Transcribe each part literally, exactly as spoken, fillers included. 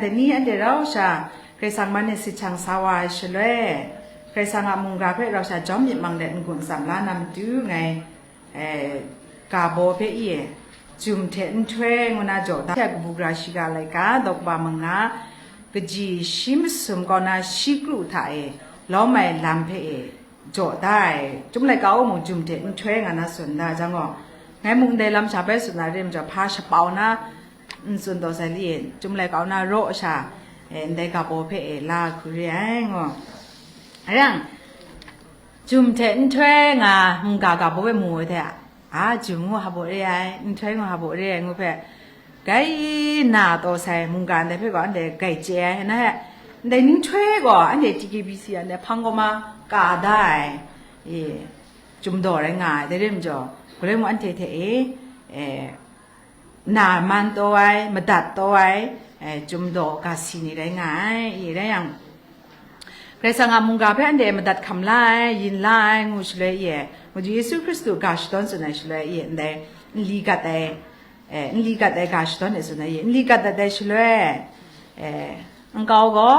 Dai ni anhte rau sha Karai Kasang man e sit shang sa wa ai shaloi, Karai Kasang a mungga hpe rau sha jawm myit mang let n-gun tsam la na matu ngai, eh, ga baw hpe i e, jum hte nhtoi ngu na jaw da, kabu gara shiga laika, dawk ba manga, kaji shi masum kaw na shi kru hta e lawm ai lam hpe e jaw da ai, Chyum Laika mung jum hte nhtoi nga na tsun da jang gaw, ngai mung ndai lam sha bai tsun na rim jaw, hpa shapau na n tsun taw sai li, Chyum Laika na raw sha, eh, ndai ga baw hpe e la hku re ai ngaw. Yang, jum hte nhtoi nga mungga ga baw e mu ai hte, a, jum ngu ha baw re ai, nhtoi ngu ha baw re ai ngu hpe, gai na taw sai mungga ndai hpe gaw anhte gai chye ai, na he, ndai nhtoi gaw anhte T K B C anhte hpang gaw ma ka da ai, e, Chyum daw rai nga ai, dai rim jaw, galoi mung anhte hte e, e, na man taw ai, madat taw ai, eh, Chyum daw ga si ni rai nga ai, i rai yang, Karai Kasang a mungga hpe anhte madat hkam la ai, yin la ai, ngu shaloi i e, Madu Yesu Hkristu ga shadawn tsun ai shaloi i e, ndai nli gat ai, eh, nli gat ai ga shadawn e tsun ai i e, nli gat dat ai shaloi, eh, nkau gaw,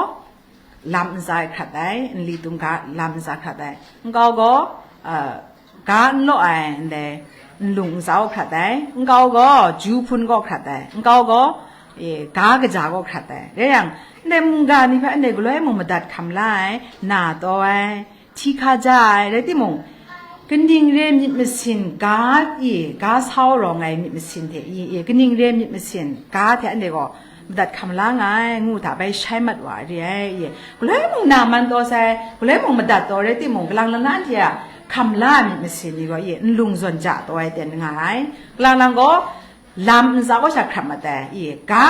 lam ntsa e hkrat ai, nli tum ga lam ntsa hkrat ai, nkau gaw, uh, ga n law ai, ndai nlung ntsa gaw hkrat ai, nkau gaw ju hpun gaw hkrat ai, nkau gaw, e, ga kaja gaw hkrat ai. Rai yang, ndai mungga ni hpe anhte galoi mung madat hkam la ai, na taw ai, hti hka ja ai, rai timung, kaning re myit masin ga e, ga sau rawng ai myit masin hte i e, kaning re myit masin ga hte anhte gaw madat hkam la nga ai, ngu hta bai shai mat wa ai re ai, i e. Galoi mung na man taw sai, galoi mung madat taw rai timung, kalang lang na anhte a hkam la ai myit masin ni gaw, i e, nlung zawn ja taw ai ten nga ai. Kalang lang gaw, lam ntsa gaw sha hkrat mat ai, i e, ga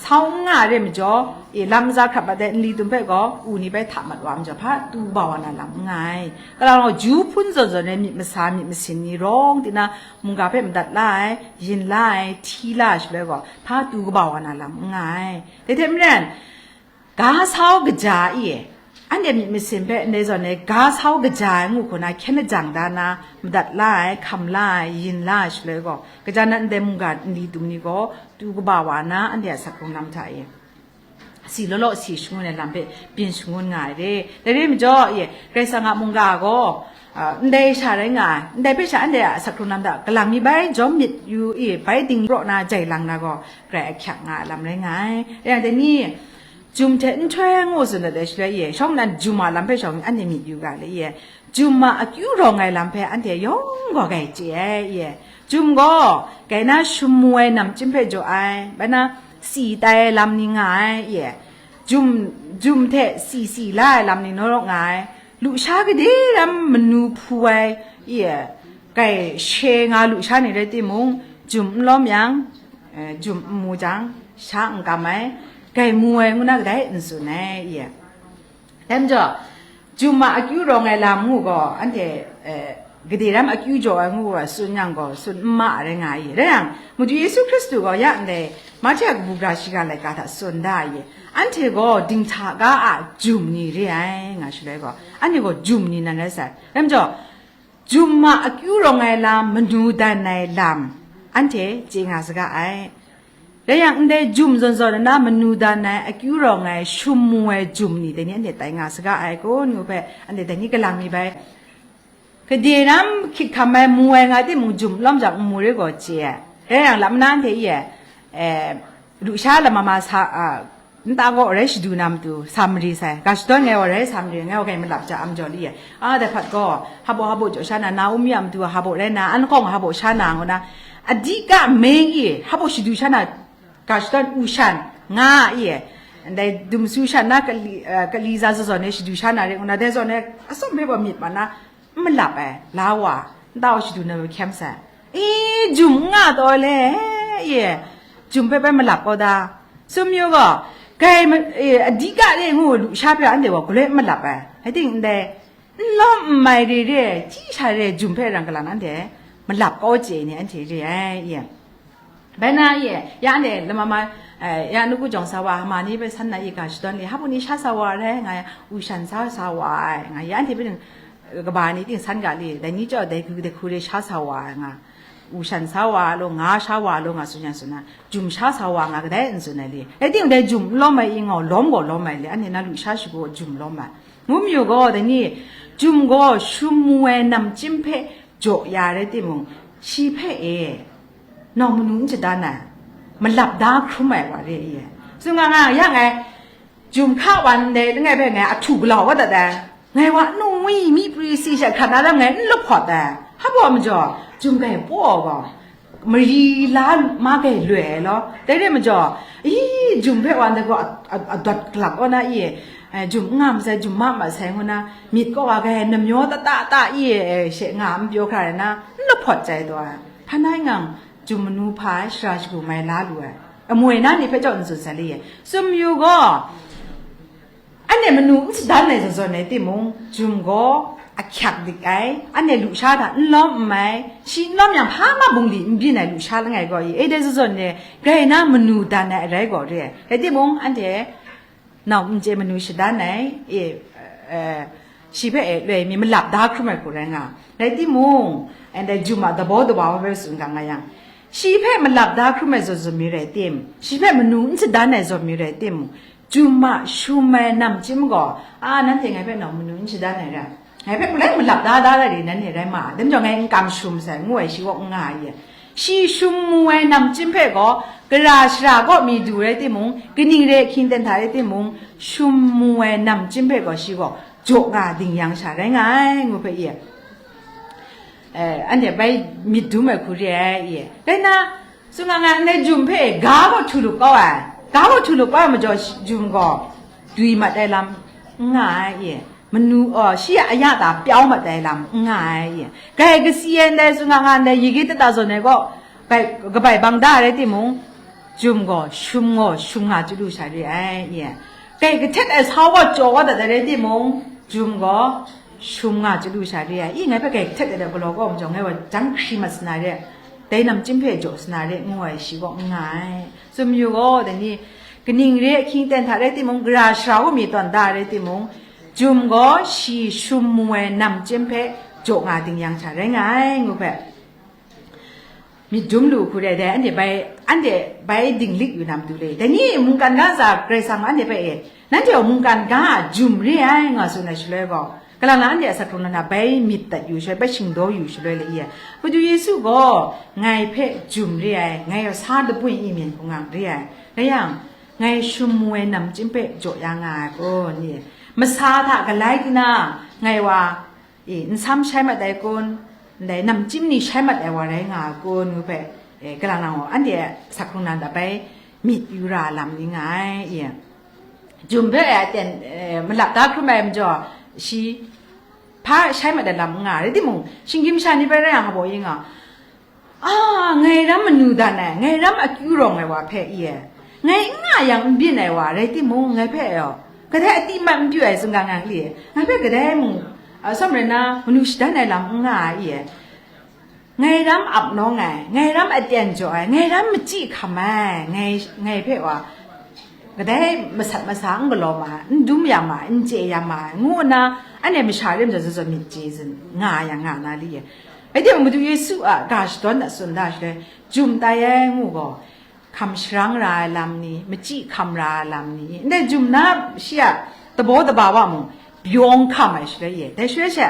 sau n nga ai re majaw, i e, lam ntsa hkrat mat ai nli tum hpe gaw, u ni bai hta mat wa ai majaw, hpa tu kaba wa na lam n nga ai. Kalang lang gaw, ju hpun zawn zawn ai myit masa, myit masin ni rawng tina, mungga hpe madat la ai, yin la ai, hti la ai shaloi gaw, hpa tu kaba wa na lam n nga ai. Dai hte maren, ga sau kaja i e, anhte myit masin hpe ndai zawn e, ga sau kaja ai ngu hku na hkyen lajang da na, madat la ai, hkam la ai, yin la ai shaloi gaw, kaja na ndai mungga nli tum ni gaw, tu kaba wa na, anhte a sak hkrung lam hta e, si law law si shangun ai lam hpe byin shangun nga ai re. Dai re majaw, e, Karai Kasang a mungga gaw, a, ndai sha rai nga ai, ndai hpe sha anhte a sak hkrung lam hta galang mi bai jawm myit yu, e, bai ding raw na jai lang na gaw, grai ahkyak nga ai lam rai nga ai. Rai yang, dai ni, jum hte nhtoi ngu tsun dat ai shaloi, e, shawng nnan jum a lam hpe shawng anhte myit yu ga le, e, jum a akyu rawng ai lam hpe anhte yawng gaw grai chye ai, e. Jum gaw, grai na shamu ai namchyim hpe jaw ai, bai na si tai ai lam ni nga ai, e. Jum, jum hte si si la ai lam ni naw rawk nga ai, lusha gade ram manu hpu ai, e. Grai she nga lusha ni rai timung, jum n lawm yang, eh, jum n mu jang, sha n kam ai, grai mu ai ngu na kadai n tsun ai, e. Dai majaw, jum a akyu rawng ai lam ngu gaw, anhte, eh, gade ram akyu jaw ai ngu gaw, tsun yang gaw, tsun n ma ai rai nga ai. Rai yang, Madu Yesu Hkristu gaw ya ndai, Mahte a kabu gara shiga laika hta tsun da ai. Anhte gaw dinghta ga a jum ni re ai, nga shaloi gaw, anhte gaw jum ni nan rai sai. Dai majaw, jum a akyu rawng ai lam, manu dan ai lam, anhte chye nga saga ai. Rai yang, ndai jum zawn zawn na manu dan ai, akyu rawng ai, shum mu ai jum ni dai ni anhte tai nga saga ai kun ngu hpe, anhte dai ni galang mi bai. Gade ram hkyit hkam ai mu ai nga timung, jum lawm jang n mu re gaw chye ai. Rai yang, lam na anhte e, eh, lusha lama ma sa, a, nta gaw rai shadu na matu, sa mari sai, ga shadawn ngai gaw rai sa mari, ngai gaw grai malap ja a majaw li e. A, dai hpat gaw, habo habo jaw sha na, Naomi a matu habo rai na, an kawng habo sha na ngu na, Adika meng e, habo shadu sha na, ga shadawn u shan nga e, ndai dum su shan na kali, eh, kali za zaw zawn e shadu sha na re ngu na, dai zawn e atsawm hpe gaw myit ma na, n malap ai, la wa, nta wa shadu na hkyem sai. E, jum n nga taw le, e, jum hpe bai malap kau da. Sum yu gaw, grai ma, e, Adika re ngu lusha hpe anhte gaw galoi n malap ai. Rai ting ndai, n lawm n mai re re, chyi sha re jum hpe rang kalan anhte malap kau chye ni anhte re ai, e. Bai na e, ya anhte lama ma, eh, ya nawku jawng sa wa, ma ni hpe san na i ga shadawn li, hpa ni sha sa wa rai, nga ya, u shan sa sa wa ai, nga ya anhte hpe, kaba ni ting san ga li, dai ni chyawm dai hku dai hku re sha sa wa ai, nga. Wu shan sa wa law, nga sha wa law, nga tsun yan tsun na, jum sha sa wa nga kadai n tsun ai le. Rai timung, dai jum n lawm ai i nga, lawm gaw lawm ai le, anhte na lusha shagu jum lawm ai. Ngu mayu gaw, dai ni, jum gaw shum mu ai namchyim hpe jaw ya rai timung, shi hpe e, nau manu n shadan ai, malap da hkrum ai wa re i. Tsun nga nga yang ai, jum hka wan dai langai bai ngai ahtu galau wa dat ai. Ngai wa nu ngwi mi pri si sha hkrat na lam ngai n lahpawt ai. Hpa baw majaw, jum gai paw gaw, mari la ma gai loi ai law. Dai re majaw, i, jum hpe wan dai gaw a, a, adawt galak kaw na i, eh, jum n nga masai, jum ma masai ngu na, myit kaw wa gai namyaw ta ta ta i, eh, she nga n pyaw hkra ai na, n lahpawt jai taw ai. Hpa nai ngang, jum manu hpa ai, shara shagu mai la lu ai. Amoi na ni hpe jaw n tsun sai le ye. Tsun mayu gaw, anhte manu n shadan ai zawn zawn rai timung, jum gaw ahkyak dik ai, anhte lusha hta n lawm n mai, shi n lawm yang hpa ma bungli n byin ai lusha langai gaw i, e dai zawn zawn re, grai na manu dan ai arai gaw re ai. Rai timung, anhte nau n chye manu shadan ai, e, e, shi hpe e loi mi malap da hkrum ai hku rai nga. Rai timung, anhte jum a dabaw dawa wa hpe tsun ga nga yang, shi hpe malap da hkrum ai zawn zawn mi rai tim, shi hpe manu n shadan ai zawn mi rai tim, jum a shum ai namchyim gaw, a, nanhte ngai hpe nau manu n shadan ai ra, ngai hpe gulai malap da da ai ri nanhte rai ma, dai majaw ngai n kam shum sai, ngu ai shi gaw n nga ai ye. Shi shum mu ai namchyim hpe gaw, gara shara kaw mi du rai timung, kaning re hkying ten hta rai timung, shum mu ai namchyim hpe gaw shi gaw jaw nga ding yang sha rai nga ai, ngu hpe ye. Eh, anhte bai myit dum ai hku re ai, i. Rai nna, tsun nga nga, ndai jum hpe ga gaw htu lup kau ai. Ga gaw htu lup kau ai majaw, shi-, jum gaw dwi mat ai lam n nga ai, i. Manu, oh, shi a aya ta pyau mat ai lam n nga ai, i. Grai kasi ai ndai, tsun nga nga, ndai Yige tata zawn ai gaw, bai, kabai bang da rai timung, jum gaw shum gaw shum nga chyu lu sha re ai, i. Grai kahtet ai sau gaw chyaw wa dat ai rai timung, jum gaw shum nga chyu lu sha re ai. I, ngai hpe grai htet ai galaw kaw majaw, ngai wa jang hkri mat sa na re, dai namchyim hpe jaw sa na re, ngu ai shi gaw n nga ai. Tsun mayu gaw, dai ni, kaning re ahkying ten hta rai timung, gara shara kaw mi tawn da rai timung, jum gaw shi shum mu ai namchyim hpe jaw nga ding yang sha rai nga ai, ngu hpe. Myit dum lu hku re ai, dai anhte bai, anhte bai dinglik yu na matu le. Dai ni mungkan ga ntsa Karai Kasang anhte hpe e, nanhte gaw mungkan ga a jum re ai, nga tsun ai shaloi gaw, kalang na anhte a asak hkrung na bai myit dat yu shaloi, bai shingdaw yu shaloi le i ai. Madu Yesu gaw, ngai hpe jum re ai, ngai gaw sa labwi imyen hpung re ai, rai yang, ngai shum mu ai namchyim hpe jaw ya nga ai kun, i ai. Masa hta galai di na, ngai wa, e, nsam shai mat ai kun, ndai namchyim ni shai mat ai wa rai nga ai kun, ngu hpe, e, kalang nang gaw, anhte a asak hkrung na bai myit yu ra lam ni nga ai, i. Jum hpe, e, aten, e, malap da hkrum ai majaw, shi hpa shai mat ai lam n nga ai, rai timung, shinggyim sha ni bai rai yang, hpa baw i nga, a, ngai ram manu dan ai, ngai ram akyu rawng ai wa hpe i e, ngai n nga yang n byin ai wa rai timung, ngai hpe, aw, kadai a ti mat n pyu ai tsun ga nga li, ngai hpe kadai mung, a, tsawm rai na, manu shadan ai lam n nga ai i e, ngai ram ap nawng ai, ngai ram aten jaw ai, ngai ram machyi hkam ai, ngai, ngai hpe wa, kadai masat masa n galaw ma, n dum ya ma, n chye ya ma, ngu nna, anhte masha rim zawn zawn myit chye zin nga yang nga na li e. Rai timung, Madu Yesu a ga shadawn a tsun da shaloi, jum tai ai ngu gaw, hkam sharang ra ai lam ni, machyi hkam ra ai lam ni, ndai jum na shi a tabaw daba wa mung, byawng hkam ai shaloi ye. Dai shaloi she,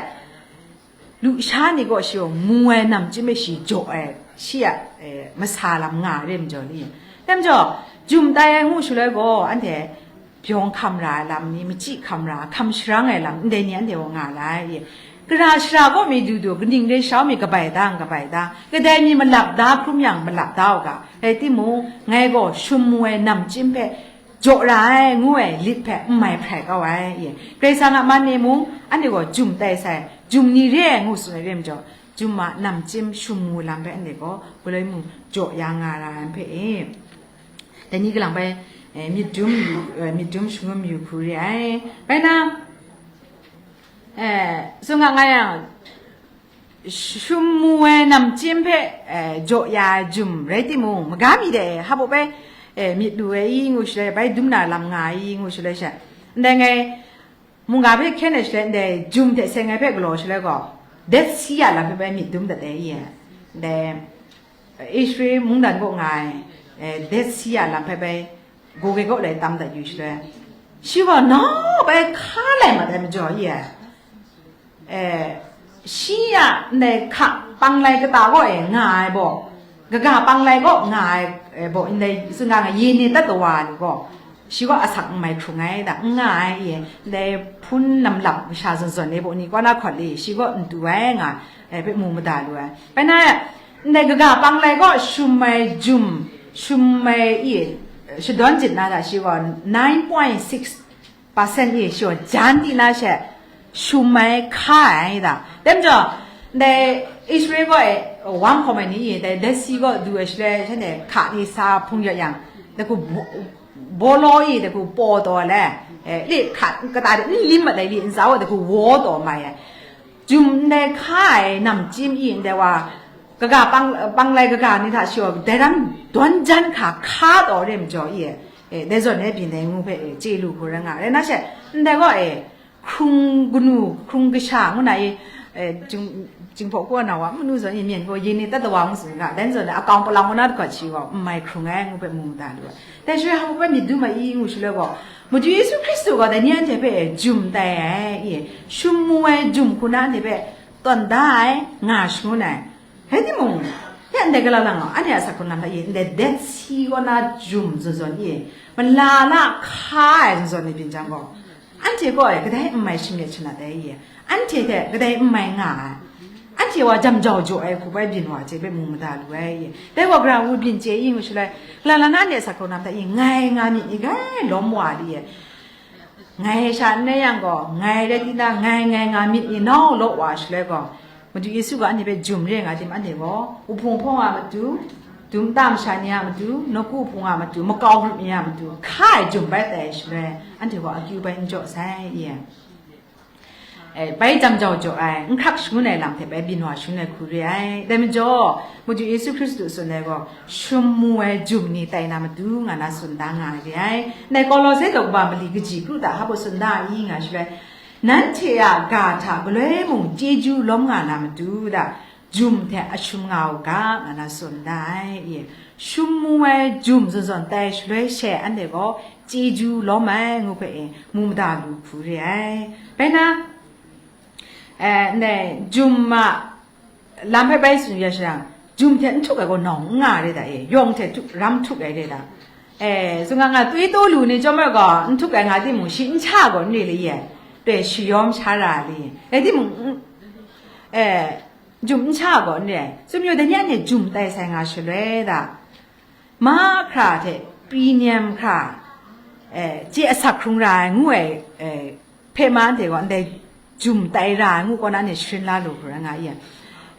lusha ni gaw shi gaw mu ai namchyim e shi jaw ai, shi a, e, masa lam nga ai re majaw ni. Dai majaw, jum tai ai ngu shaloi gaw, anhte byawng hkam ra ai lam ni, machyi hkam ra, hkam sharang ai lam, ndai ni anhte gaw nga la ai. Gara shara kaw mi du du, kaning re shau mi kabai da, kabai da, kadai mi malap da hkrum yang malap da u ga, rai timung, ngai gaw shum mu ai namchyim hpe jaw ra ai, ngu ai lit hpe n mai hprai kau ai. Karai Kasang a man e mung, anhte gaw jum tai sai, jum ni re ai ngu tsun ai re majaw, jum a namchyim shum mu lam hpe anhte gaw, galoi mung jaw ya nga ra ai hpe e. Dai ni kalang bai, eh, myit dum yu, eh, myit dum shangun yu hku re ai. Bai na, eh, tsun nga nga yang, shum mu ai namchyim hpe, eh, jaw ya ai jum rai timung, maga mi de, hpa baw bai, eh, myit lu ai i ngu shaloi, bai dum na lam nga ai i ngu shaloi sha. Ndai ngai, mungga hpe hkyen ai shaloi, ndai jum hte seng ai hpe galaw shaloi gaw, Dead Sea a lam hpe bai myit dum dat ai i e. Ndai, Israel mungdan kaw nga ai, eh, Dead Sea a lam hpe bai, goge kaw lai tam dat yu shaloi, shi gaw nau bai hka lai mat ai majaw i ai, eh, shi a ndai hka panglai kata kaw e nga ai baw, kaga panglai kaw nga ai, eh, baw, ndai tsun ga nga, ye ni tat tawa ni gaw, shi gaw asak n mai hkrung ai da, n nga ai, i, ndai hpun namlap masha zawn zawn e baw ni kaw na hkawt li, shi gaw n tu ai nga, eh, hpe mu mada lu ai. Bai na, ndai kaga panglai gaw shum ai jum, shum ai i, shadawn jit na da shi gaw nine point six percent i shi gaw jan di na she shum ai hka ai da. Tem jaw, ndai Israel gaw e, wam hkawm ai ni i, dai Dead Sea gaw du ai shaloi, shanhte hka ni sa hpung yawt yang, dai hku bo-, bawlaw i, dai hku paw taw le, eh, li hka kata de n lim mat ai li n sa wa, dai hku waw taw mai ai. Jum ndai hka ai namchyim i ndai wa, kaga pang, panglai kaga ni hta shi gaw, dai ram dawn jan hka hka taw re majaw i, eh, dai zawn e byin ai ngu hpe, eh, chye lu hku rai nga ai. Rai na she, ndai gaw, eh, hkrung kanu, hkrung kasha ngu na i, eh, jing-, jinghpaw kaw na wa, manu zawn i myen gaw, yin ni tat tawa ngu tsun ga, dai zawn e akawng palawng kaw na hkawt shi gaw, n mai hkrung ai ngu hpe mu mada lu ai. Dai shaloi hpa hpe myit dum ai i ngu shaloi gaw, Madu Yesu Hkristu gaw dai ni anhte hpe jum tai ai, i, shum mu ai jum hku na anhte hpe tawn da ai, nga shangun ai. Rai timung, ya ndai gala lang gaw, anhte a asak hkrung lam hta i, ndai Dead Sea kaw na jum zawn zawn i, malala hka ai zawn zawn ni byin jang gaw, anhte gaw e kadai n mai shamyet shanat ai i, anhte hte kadai n mai nga ai, anhte wa jam jau jaw ai hku bai byin wa hte bai mu mada lu ai i. Dai gaw gara wu byin chye i ngu shaloi, lala na ni a asak hkrung lam hta i, ngai nga myit ni grai lawm wa li i, ngai sha n rai yang gaw, ngai rai tinang, ngai ngai nga myit ni nau law wa shaloi gaw, Madu Yesu gaw anhte hpe jum re nga tim, anhte gaw, wuhpung hpawng a matu, dum nta masha ni a matu, nawku hpung a matu, makau grup ni a matu, hka ai jum bai tai shaloi, anhte gaw akyu bai n jaw sai i. Eh, bai jam jau jaw ai, n hkrak shangun ai lam hte bai byin wa shangun ai hku re ai. Dai majaw, Madu Yesu Hkristu tsun ai gaw, shum mu ai jum ni tai na matu nga na tsun da nga ai re ai. Ndai Kawlawse daw kaba mali kaji kru hta hpa tsun da ai nga shaloi, nanhte a ga hta galoi mung chyeju lawm nga na matu da, jum hte ashum nga u ga, nga na tsun da ai, i. Shum mu ai jum zawn zawn tai shaloi she, anhte gaw chyeju lawm ai ngu hpe, e, mu mada lu hku re ai. Bai na, eh, ndai jum a lam hpe bai tsun ya shang, jum hte n htuk ai gaw nawng n nga re da, e, yawng hte htuk, ram htuk ai re da. E, tsun nga nga, twi taw lu ni chyawm ai gaw, n htuk ai nga timung, shi n sha gaw n re le ye, doi shayawm sha ra le ye, rai timung, n-, e, jum n sha gaw n re ai. Tsun mayu, dai ni anhte jum tai sai nga shaloi da, mahkra hte pyi nem hkra, eh, chye asak hkrung ra ai ngu ai, eh, hpe ma anhte gaw ndai jum tai ra ai ngu kaw na anhte sharin la lu hkra nga i ai.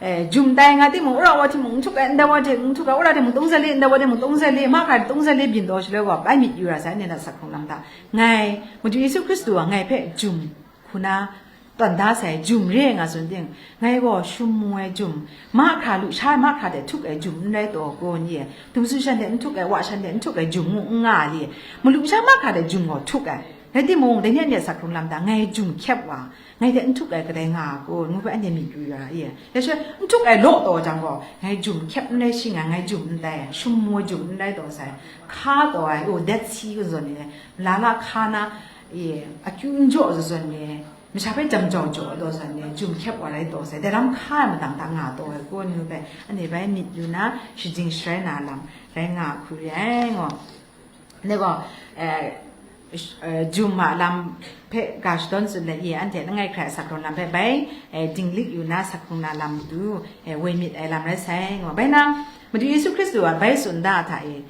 Eh, jum tai nga timung, wora wa timung n htuk ai, ndai wa hte n htuk ai, wora timung tungzan le, ndai wa timung tungzan le, mahkra tungzan le byin taw shaloi gaw, bai myit yu ra sai, anhte na asak hkrung lam hta. Ngai, Madu Yesu Hkristu a ngai hpe jum hku na tawn da sai jum re ai nga tsun ting, ngai gaw shum mu ai jum, mahkra lusha mahkra hte htuk ai jum n rai taw gaw ni e, dumsu shan hte n htuk ai, wa shan hte n htuk ai jum ngu n nga li, malusha mahkra hte jum gaw htuk ai. Rai timung, dai ni anhte asak hkrung lam hta ngai jum hkyep wa, ngai hte n htuk ai kadai nga gaw, ngu hpe anhte myit yu ya i. Dai shaloi, n htuk ai law taw jang gaw, ngai jum hkyep n rai shi nga, ngai jum n tai ai, shum mu ai jum n rai taw sai, hka taw ai, o, Dead Sea kaw zawn ni, lala hka na, e, akyu n jaw zawn zawn ni, masha hpe jam jau jaw taw sai ni, jum hkyep wa rai taw sai, dai lam hka ai madang hta nga taw ai gaw ni hpe, anhte bai myit yu na, shajing sharai na lam rai nga hku re ai ngaw. Ni gaw, eh, sh-, eh, jum a lam hpe ga shadawn tsun let ye, anhte langai hkrai asak hkrung lam hpe bai, eh, dinglik yu na, asak hkrung na lam matu, eh, woi myit ai lam rai sai ngaw. Bai na, Madu Yesu Hkristu a bai tsun da hta e,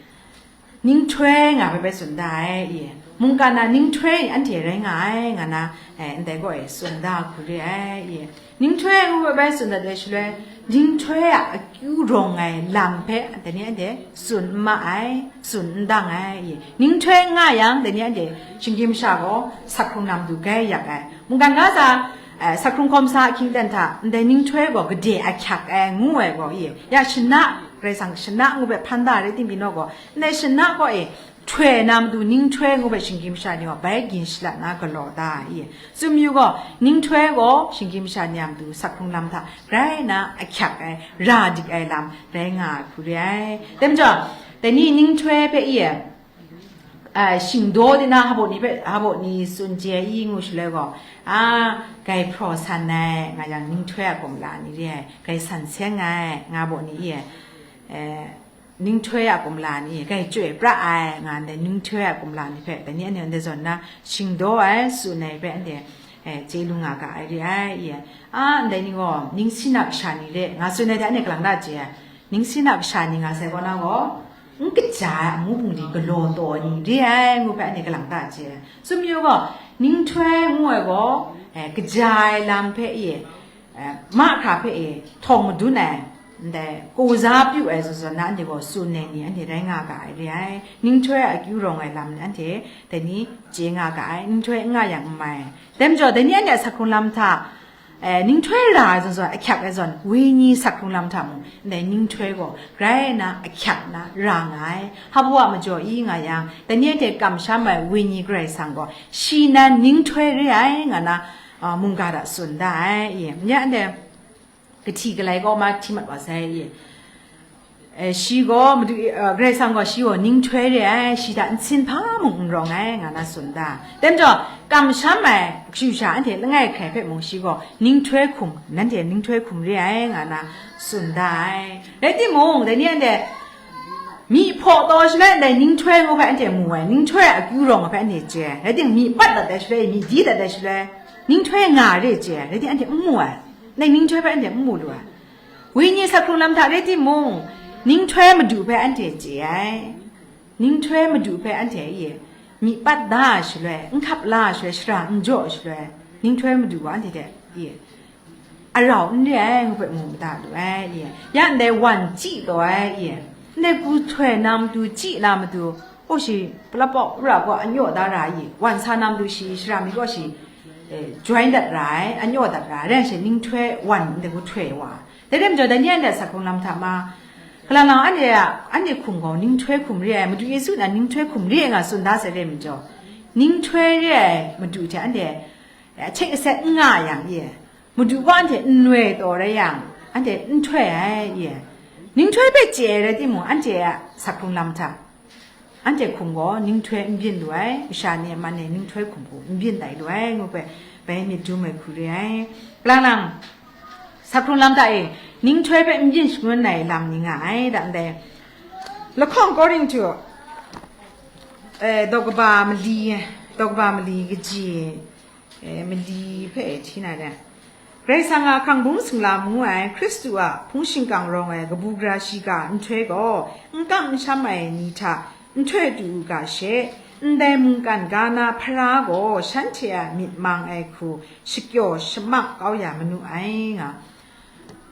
ninghtoi nga hpe bai tsun da ai, i. Mungkan na ninghtoi anhte rai nga ai, nga na, eh, ndai gaw e tsun da hku re ai, i. Ninghtoi ngu hpe bai tsun dat ai shaloi, ninghtoi a akyu rawng ai lam hpe dai ni anhte tsun n ma ai, tsun n dang ai, i. Ninghtoi n nga yang, dai ni anhte shinggyim masha gaw asak hkrung na matu gai yak ai. Mungkan ga sa, eh, asak hkrung hkawm sa ahkying ten hta, ndai ninghtoi gaw gade ahkyak ai, ngu ai gaw, i. Ya shana, Karai Kasang shana ngu hpe hpan da rai timung gaw, ndai shana gaw, e, Htoi na matu ninghtoi ngu hpe shinggyim masha ni gaw bai gin shalat na galaw da ai. Tsun mayu gaw, ninghtoi gaw shinggyim masha ni a matu sak hkrung lam hta grai na ahkyak ai, ra dik ai lam rai nga ai hku re ai. Dai majaw, dai ni ninghtoi hpe i, a, shingdaw di na hpaw ni hpe, hpaw ni tsun chye ai i ngu shaloi gaw, a, grai hpraw san ai, nga yang ninghtoi a kumla ni re ai, grai san seng ai, nga hpaw ni i, e, ninghtoi a kumla ni, grai chyoi pra ai, nga ndai ninghtoi a kumla ni hpe, dai ni anhte ndai zawn na, shingdaw ai, tsun ai hpe anhte, e, chye lu nga ga ai re ai, i, a, ndai ni gaw, ningsin a kasha ni re, nga tsun ai hte anhte kalang da chye ai. Ningsin a kasha ni nga sai kaw na gaw, n kaja ai amu bungli galaw taw ai ni re ai ngu hpe anhte kalang da chye ai. Tsun mayu gaw, ninghtoi ngu ai gaw, e, kaja ai lam hpe e, e, mahkra hpe e, htawng madun ai, ndai, kaw za pyu ai zawn zawn na anhte gaw tsun ai ni anhte rai nga ga ai re ai. Ninghtoi a akyu rawng ai lam ni anhte dai ni chye nga ga ai, ninghtoi n nga yang n mai. Dai majaw, dai ni anhte a sak hkrung lam hta, e, ninghtoi ra ai zawn zawn, ahkyak ai zawn, wenyi sak hkrung lam hta mung, ndai ninghtoi gaw grai na, ahkyak na, ra nga ai. Hpaw a majaw i nga yang, dai ni anhte kamsham ai wenyi Karai Kasang gaw, shi nan ninghtoi re ai, nga na, a, mungga hta tsun da ai, i. Nye anhte, kahti kalai kaw ma hti mat wa sai, i. E, shi gaw, madu, e, Karai Kasang gaw shi gaw ninghtoi re ai, shi hta nsin hpa mung n rawng ai, nga na tsun da. Dai majaw, kamsham ai kashu sha anhte langai hkrai hpe mung shi gaw ninghtoi hkum, nanhte ninghtoi hkum re ai, nga na tsun da ai. Rai timung, dai ni anhte myi hpaw taw shaloi ndai ninghtoi ngu hpe anhte mu ai, ninghtoi a akyu rawng hpe anhte chye ai. Rai timung, myi pat dat ai shaloi, myi di dat ai shaloi, ninghtoi nga re chye ai, rai timung, anhte n mu ai. Ndai ninghtoi hpe anhte n mu lu ai. Wenyi sak hkrung lam hta rai timung, ninghtoi madu hpe anhte chye ai. Ninghtoi madu hpe anhte e, myi pat da ai shaloi, n hkap la ai shaloi, shara n jaw ai shaloi, ninghtoi madu gaw anhte hte e, arau n re ai ngu hpe mu mada lu ai, e. Ya ndai wan chyi taw ai, e. Ndai ku htoi na matu, chyi na matu, o shi, palapawk ra gaw anyaw da ra ai, wan sa na matu shi, shara mi gaw shi, e, join dat ra ai, anyaw dat ra ai, rai nme shi ninghtoi wan ndai ku htoi wa. Dai rai majaw, dai ni anhte a sak hkrung lam hta ma, kalang lang anhte a, anhte hkum gaw ninghtoi hkum re ai, Madu Yesu nan ninghtoi hkum re ai nga tsun da sai re majaw, ninghtoi re ai Madu hte anhte, e, ahkying asak n nga yang e, Madu gaw anhte n noi taw rai yang, anhte n htoi ai e. Ninghtoi hpe chye ai rai timung, anhte a sak hkrung lam hta, anhte hkum gaw ninghtoi n byin lu ai, masha ni a man e ninghtoi hkum hku n byin tai lu ai, ngu hpe bai myit dum ai hku re ai. Kalang lang, sak hkrung lam hta e, ninghtoi hpe n byin shangun ai lam ni nga ai, da ndai. Lahkawng Korinhtu, e, daw kaba mali, daw kaba mali kaji, e, mali hpe e hti na re. Karai Kasang a hkrang bung singlam ngu ai Hkristu a hpung shingkang rawng ai kabu gara shiga nhtoi gaw, n kam n sham ai ni hta nhtoi du u ga she, ndai mungkan ga na hpara gaw shanhte a myit mang ai hku shakyaw shamak kau ya manu ai nga.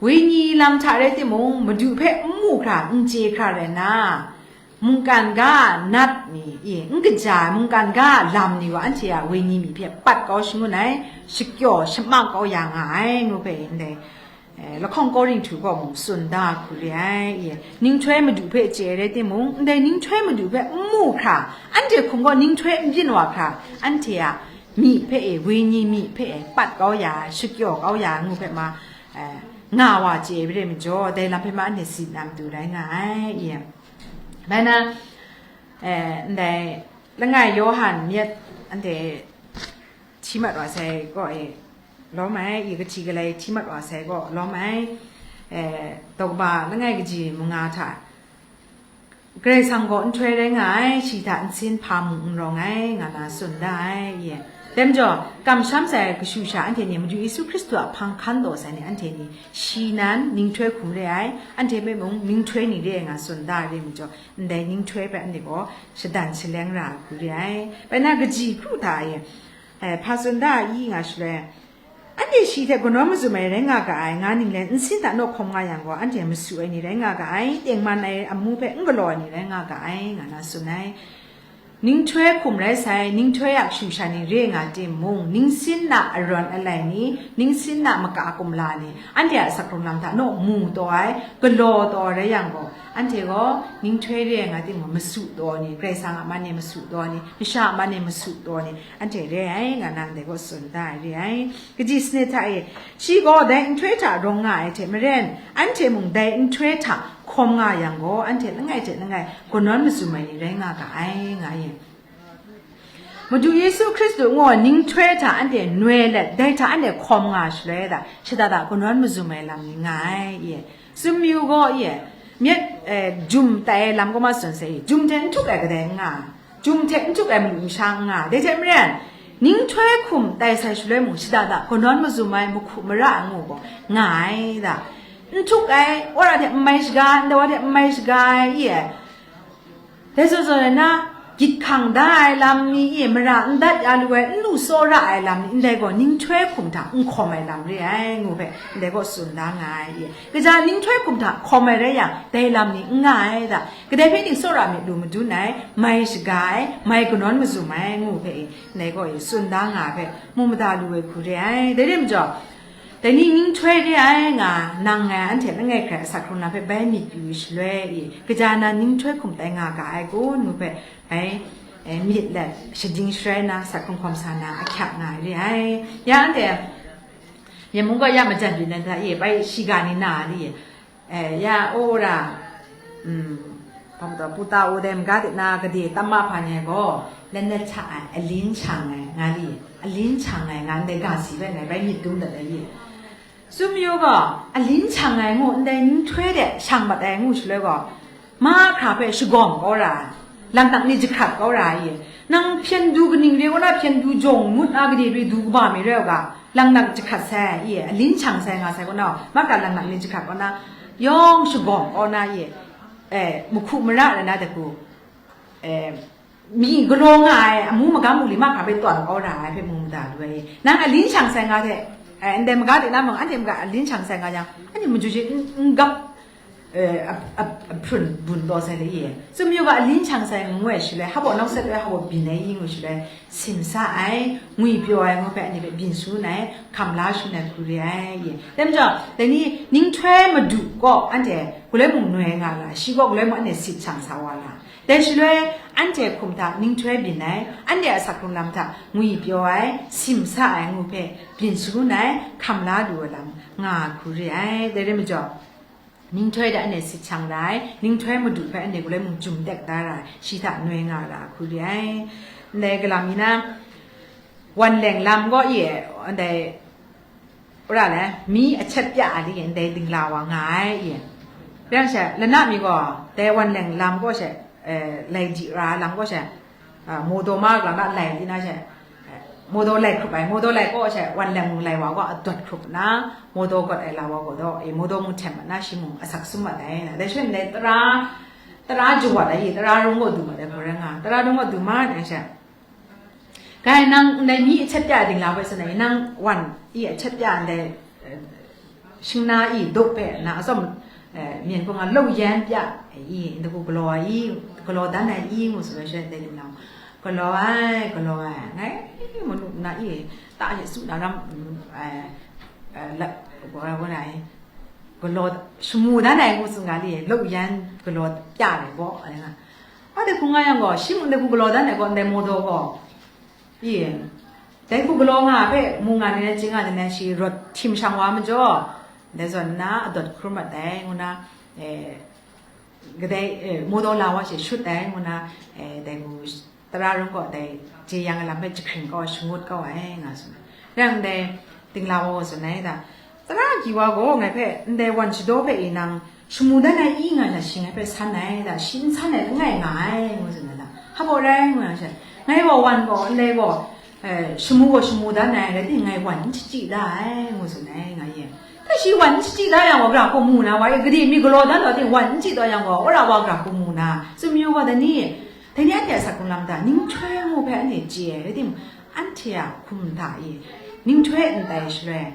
Wenyi lam hta rai timung, Madu hpe n mu hkra, n chye hkra rai nna, mungkan ga nat ni, e, n kaja ai mungkan ga lam ni gaw anhte a wenyi myi hpe pat kau shangun ai, shakyaw shamak kau ya nga ai, ngu hpe ndai, e, lahkawng Korinhtu gaw mung tsun da hku re ai, e. Ninghtoi Madu hpe chye rai timung, ndai ninghtoi Madu hpe n mu hkra, anhte hkum gaw ninghtoi n byin wa hkra, anhte a myi hpe e, wenyi myi hpe e, pat kau ya, shakyaw kau ya, ngu hpe ma, e, nga wa chye ai re majaw, dai lam hpe ma anhte tsit na matu rai nga ai, e. Bai na, e, ndai, langai Yawhan myit anhte hti mat wa sai gaw e, lawm ai, i kahti kalai hti mat wa sai gaw lawm ai, e, daw kaba langai kaji manga hta, Karai Kasang gaw nhtoi rai nga ai, shi hta nsin hpa mung n rawng ai, nga na tsun da ai, e. Dai majaw, kamsham sai kashu sha anhte ni Madu Yesu Hkristu a hpang hkan taw sai ni anhte ni, shi nan ninghtoi hkum re ai, anhte hpe mung ninghtoi ni re ai nga tsun da ai re majaw, ndai ninghtoi hpe anhte gaw shadan shaleng ra ai hku re ai. Bai na kaji hkru hta e, e, hpa tsun da ai i nga shaloi, anhte shi hte kanawn mazum ai rai nga ga ai, nga ninglen nsin hta naw hkawm nga yang gaw, anhte masu ai ni rai nga ga ai, tengman ai amu hpe n galaw ai ni rai nga ga ai, nga na tsun ai. Ninghtoi hkum rai sai, ninghtoi a kashu sha ni re nga timung, ningsin a arawn alai ni, ningsin a maka kumla ni, anhte a sak hkrung lam hta naw mu taw ai, galaw taw ai rai yang gaw, Anhte gaw ninghtoi re ai nga timung, masu taw ni, Karai Kasang a man e masu taw ni, masha a man e masu taw ni, anhte re ai nga na ndai gaw tsun da ai re ai. Kaji sanit hta e, shi gaw dai nhtoi hta rawng nga ai hte maren, anhte mung dai nhtoi hta hkawm nga yang gaw, anhte langai hte langai ganawn mazum ai ni rai nga ga ai, nga ye. Madu Yesu Hkristu ngu ai ninghtoi hta anhte noi let, dai hta anhte hkawm nga shaloi da, shada da ganawn mazum ai lam ni nga ai, ye. Sumyu gaw, ye, myit, eh, jum tai ai lam kaw ma tsun sai, jum hte n htuk ai kadai n nga, jum hte n htuk ai madu masha n nga, dai hte maren, ninghtoi hkum tai sai shaloi mung, shada da ganawn mazum ai, mahku mara ai ngu gaw nga ai da. N htuk ai, wora hte n mai shaga, ndawa hte n mai shaga ai, ye. Dai zawn zawn na, gyit hkang da ai lam ni e, mara n dat ya lu ai, n lu tsawra ai lam ni, ndai gaw ninghtoi hkum hta n hkawm ai lam re ai, ngu hpe, ndai gaw tsun da nga ai e. Kaja ninghtoi hkum hta hkawm ai rai yang, dai lam ni n nga ai da. Kadai hpe ning tsawra myit lu madun ai, mai shaga ai, mai kanawn mazum ai, ngu hpe e, ndai gaw e tsun da nga ai hpe, mu mada lu ai hku re ai. Dai re majaw, dai ni ninghtoi re ai nga nang ngai anhte langai hkrai asak hkrung lam hpe bai myit yu shaloi i, kaja na ninghtoi hkum tai nga ga ai kun ngu hpe bai, eh, myit let shading sharai na asak hkrung hkawm sa na ahkyak nga ai re ai. Ya anhte, Myen mung gaw ya majan byin na hta i, bai shiga ni na li, eh, ya, o ra, mm, hpa majaw, puta u dai maga de na gade tam ma hpa ni gaw, lanat hta ai, alin shang ai, nga li, alin shang ai, nga ndai ga si bai ngai bai myit dum dat ai ye. Sumyu gaw, alin shang ai ngu, ndai ninghtoi de shang mat ai ngu shaloi gaw, mahkra hpe shagawm kau ra ai, laknak ni jahkrat kau ra ai ye. Nang hpyen du kaning re kaw na, hpyen du jawng ngut na gade re du kaba mi rai u ga, laknak jahkrat sai, i, alin shang sai nga sai kaw na, mahkra laknak ni jahkrat kaw na, yawng shagawm kaw na, i, eh, mahku mara rai na dai hku, eh, mi galaw nga ai, amu magam mung li mahkra hpe tawn kaw ra ai hpe mu mada lu ai. Nang alin shang sai nga hte, eh, ndai maga de na mung, anhte maga alin shang sai nga yang, anhte maju shi n, n gap, eh, a, a, a hprun bun taw sai le i, sumyu ga alin shang sai ngu ai shaloi, hpa baw nau sat ai hpa baw byin ai i ngu shaloi, sim sa ai, ngwi pyaw ai ngu hpe anhte hpe byin shangun ai, hkam la shangun ai hku re ai i. Dai majaw, dai ni ninghtoi madu kaw anhte galoi mung noi nga la, shi gaw galoi mung anhte sit shang sa wa la. Dai shaloi, anhte hkum hta ninghtoi byin ai, anhte a asak hkrung lam hta ngwi pyaw ai, sim sa ai ngu hpe byin shangun ai, hkam la lu ai lam nga ai hku re ai. Dai rai majaw, ninghtoi de anhte sit shang ra ai, ninghtoi madu hpe anhte galoi mung jum tek da ra ai, shi hta noi nga ra ai hku re ai. Ndai galam mi na, wan leng lam gaw i, ndai, wora le, mi a chet pya a li ndai dingla wa nga ai i. Rai yang she, lana mi gaw, dai wan leng lam gaw she, eh, lai di ra lam gaw she, ah, modaw ma lam na lai di na she, eh, modaw lai hkrup ai, modaw lai gaw she, wan leng mung lai wa gaw adawt hkrup na, modaw gawt ai la wa gaw daw, eh, modaw mung hten mat na, shi mung asak sum mat ai na. Dai shaloi ndai tara, tara jawat ai i, tara rung gaw du mat ai hku rai nga, tara rung gaw du ma ai she, Gai nang ndai mi a chet pya dingla hpe tsun ai, nang wan i a chet pya ndai, eh, shingna i duk hpe na atsawm, eh, myen hku nga lou yan pya i, ndaku galaw ai i, galaw dan ai i ngu tsun ai shaloi ndai dingla, galaw ai, galaw ai, ngai manu na i ta hte su na ram, eh, eh, la, galaw ai, galaw, shamu dan ai ngu tsun ga li, lou yan galaw pya ai gaw, ai nga. A dai hku nga yang gaw, shi mung dai hku galaw dan ai gaw, ndai modaw gaw, i, dai hku galaw nga hpe mu nga ni na, chye nga ni na, shi rawt htim shang wa majaw, dai zawn nna adawt hkrum mat ai, ngu na, eh, kadai, eh, modaw la wa she shut ai, ngu na, eh, dai hku tara rung gaw dai jeyang ai lam hpe jahkring kau ai, shangut kau ai, nga tsun ai. Rai yang dai dingla wa gaw tsun ai da, Tara agyi wa gaw ngai hpe ndai wan shadaw hpe e nang shamu dan ai i nga sha, shi ngai hpe san ai da, shi n san ai langai nga ai, ngu tsun ai da. Hpa baw rai, ngu yang she, ngai gaw wan gaw, ndai gaw, eh, shamu gaw shamu dan ai, rai timung ngai wan n shachyi da ai, ngu tsun ai, nga ye. Dai shi wan n shachyi da yang gaw, gara hku mu na wa e, gade mi galaw dan taw ting wan n chyi taw yang gaw, wora wa gara hku mu na, tsun mayu gaw, dai ni, dai ni anhte a asak hkrung lam hta, ninghtoi ngu hpe anhte chye ai, rai timung, anhte a hkum hta e ninghtoi n tai shaloi,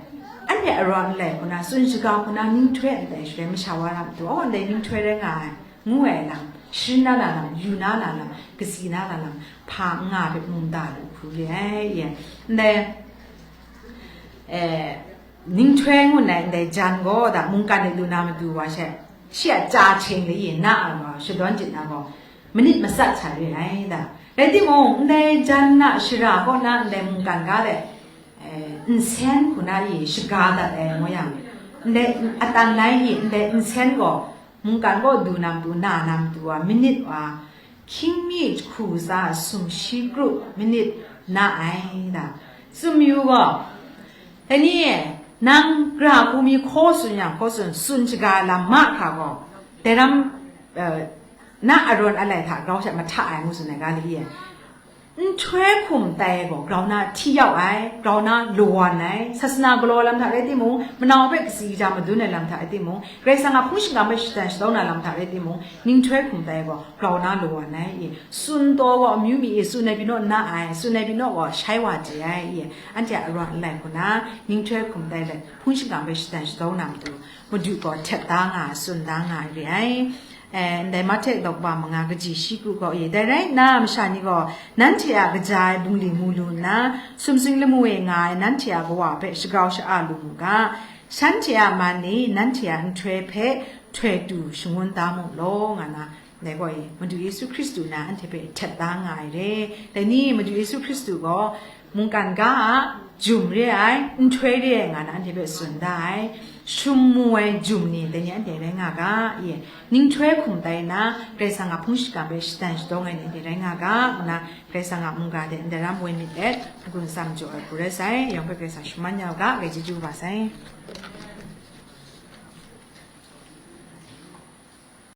anhte arawn lai hku na, tsun shaga hku na ninghtoi n tai shaloi, masha wa lam tu, aw, ndai ninghtoi rai nga ai, ngu ai lam, sharin na na lam, yu na na lam, katsi na na lam, hpa n nga hpe mu mada lu hku re ai, ye. Ndai, eh, ninghtoi ngu nna ndai jan gaw da, mungkan de lu na matu wa she, Shi a chya hkying lai na a gaw, shadawn jit na gaw, manit matsat sa re ai da. Rai timung, ndai jan na shara kaw na ndai mungkan ga de, nsen hku na i shaga dat ai ngu yang, ndai atan lai i ndai nsen gaw, mungkan kaw du na matu, na na matu wa, manit wa, hkying mi hku tsa sumshi kru manit na ai da. Tsun mayu gaw, dai ni, nang gara hku mi hkaw tsun yang, hkaw tsun, tsun shaga lam mahkra gaw, dai ram, eh, na arawn alai hta grau sha mahta ai ngu tsun ai ga li e. Nhtoi hkum tai gaw grau na hti yau ai, grau na lawan ai, sasana galaw lam hta rai timung, manau hpe katsi kaja madun ai lam hta rai timung, Karai Kasang a hpung shingkang hpe shatan shadaw na lam hta rai timung, ninghtoi hkum tai gaw grau na lawan ai i, tsun taw gaw amyu mi i, tsun ai pyi naw n na ai, tsun ai pyi naw gaw shai wa chye ai i, anhte a arawn alai hku na, ninghtoi hkum tai let, hpung shingkang hpe shatan shadaw na matu, Madu gaw htet da nga ai, tsun da nga ai re ai. Eh, ndai Mahte daw kaba manga kaji shi kru gaw e, dai rai nna, masha ni gaw nanhte a kaja ai bungli mu lu nna, sumsing lamu e nga ai nanhte a kawa hpe shagrau sha-a lu mu ga, shanhte a man e nanhte a nhtoi hpe htoi tu shangun da mu law, nga na, dai gaw e, Madu Yesu Hkristu na anhte hpe htet da nga ai re. Dai ni, Madu Yesu Hkristu gaw mungkan ga a jum re ai, nhtoi re ai, nga na anhte hpe tsun da ai. Shum mu ai jum ni dai ni anhte rai nga ga, i, ninghtoi hkum tai na, Karai Kasang a hpung shingkang hpe shatan shadaw ai ni anhte rai nga ga, ngu na, Karai Kasang a mungga de ndai ram woi myit let, n-gun tsam jaw ai hku rai sai, yawng hpe Karai Kasang shaman ya u ga, gai chyeju wa sai.